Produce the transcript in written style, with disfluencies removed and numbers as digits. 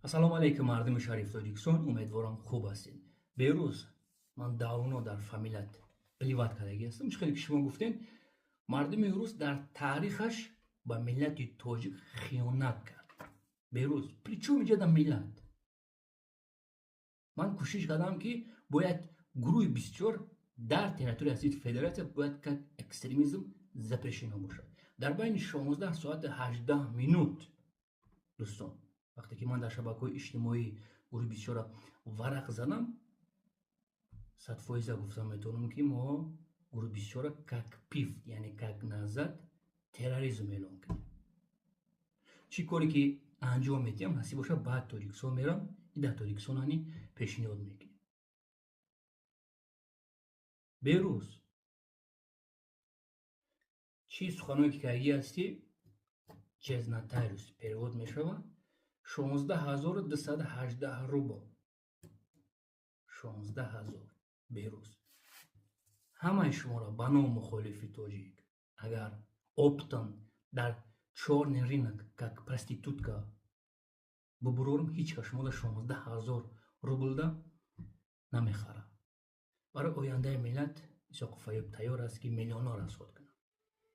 Ассалому алайкум, мардуми шариф Тоҷикистон, умедворам, хуб ҳастед. Берӯз, ман давно дар фамилият плевать кардагӣ ҳастам. Чӣ хеле ки шумо гуфтед, мардуми рус дар таърихаш ба миллати тоҷик хиёнат кард. Берӯз, при чём иҷода миллат? Ман кӯшиш кардам, ки бояд гурӯҳи 24 дар территорияи Российской Федерация бояд как экстремизм запрещено бошад. Дар байни 16 соати 18 минут, дӯстон, вақте ки ман дар шабакаҳои иҷтимоӣ гурӯҳи 24-ра варақ задам, 100% гуфта метавонам, ки мо гурӯҳи 24-ра как ПИВ, яъне как назад терроризм эълон кунем. Чӣ коре ки анҷом медиҳам, насиб бошад, баъд Тоҷикистон мерам и дар Тоҷикистон ани пешниҳод мекунем. Берӯз, чӣ суханое ки кардагӣ ҳастӣ, через нотариус перевод мешавад 16 218 рубл, 16 000. Берӯз, ҳамаи шуморо ба ном мухолифи тоҷик агар оптом дар чёрный рынок как проститутка бубурорам, ҳеҷ кас шуморо 16 000 рублда намехарад. Барои ояндаи миллат Исоқов Аюб тайёр аст, ки миллионҳо расход кунад.